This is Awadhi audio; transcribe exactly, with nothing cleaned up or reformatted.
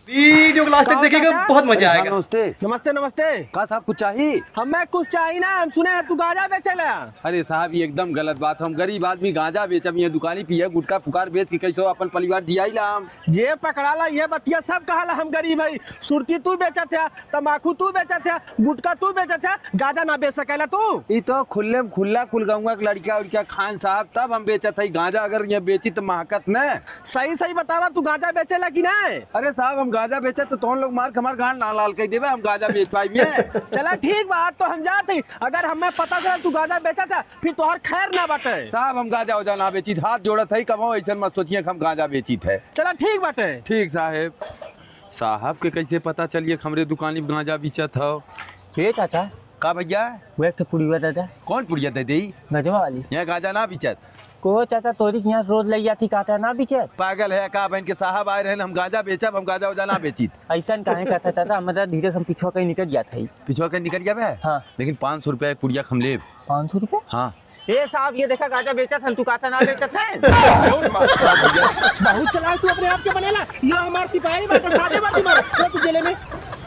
वीडियो को लास्ट तक देखिएगा, बहुत मजा आएगा। नमस्ते। नमस्ते, नमस्ते। का साहब कुछ चाही? हमें कुछ चाही ना, हम सुने हैं तू गांजा बेचेला। अरे साहब, ये एकदम गलत बात। हम गरीब आदमी गांजा बेचब, ये दुकानी पिए गुटखा फुकार बेच के कैसो अपन परिवार जियाइला हम। जे पकड़ाला ये बतिया सब कहाला हम गरीब है। सुरती तू बेचत है, तमाकू तू बेचत है, गुटखा तू बेचत है, गांजा ना बेच सकेला तू। ई तो खुल्ले में खुल्ला कुल गौवा के लड़का उड़का खान साहब, तब हम बेचत है गांजा। अगर ये बेची तो महकत न। सही सही बतावा, तू गांजा बेचेला कि नहीं? अरे साहब, हम गांजा बेचत तो तोहन लोग मार के हमार गांड ना लाल कर देबे, हम गांजा बेच पाई में। चला ठीक बा, आज तो हम जात ही। अगर हमें पता चला तू गांजा बेचत है, फिर तोहर खैर ना बाटे। साहब, हम गांजा उजा ना बेचित, हाथ जोड़त है, कबो ऐसन मत सोचिए कि हम गांजा बेचित है। चला ठीक बाटे। ठीक साहेब। साहब के कैसे पता चलिए कि हमरे दुकानी पे गांजा बेचत हो? हे चाचा। का भैया? वो एक ठे पुड़िया दे दे। कौन पुड़िया दे दे? गजवा वाली। यहाँ गांजा ना बेचत। को चाचा, तोरी के यहाँ रोज लई जाती, कहता ना बेचत। पागल है का? बहन के साहब आए रहे, हम गांजा बेचब, हम गांजा उजा ना बेचित। ऐसन काहे कहता चाचा? हम तो धीरे से हम पिछुआ कहीं निकल जात है। पिछुआ कहीं निकल जाबे? हाँ। लेकिन पाँच सौ रुपया एक पुड़िया के हम लेब। पाँच सौ रुपया? हाँ। ए साहब, ये देखा गांजा बेचत हन, तू कहता ना बेचत है। बहुत चलाक तू अपने आप के बनेला। ये हमार सिपाही बाटे, सादे वर्दी मारे। चल तू जेले में।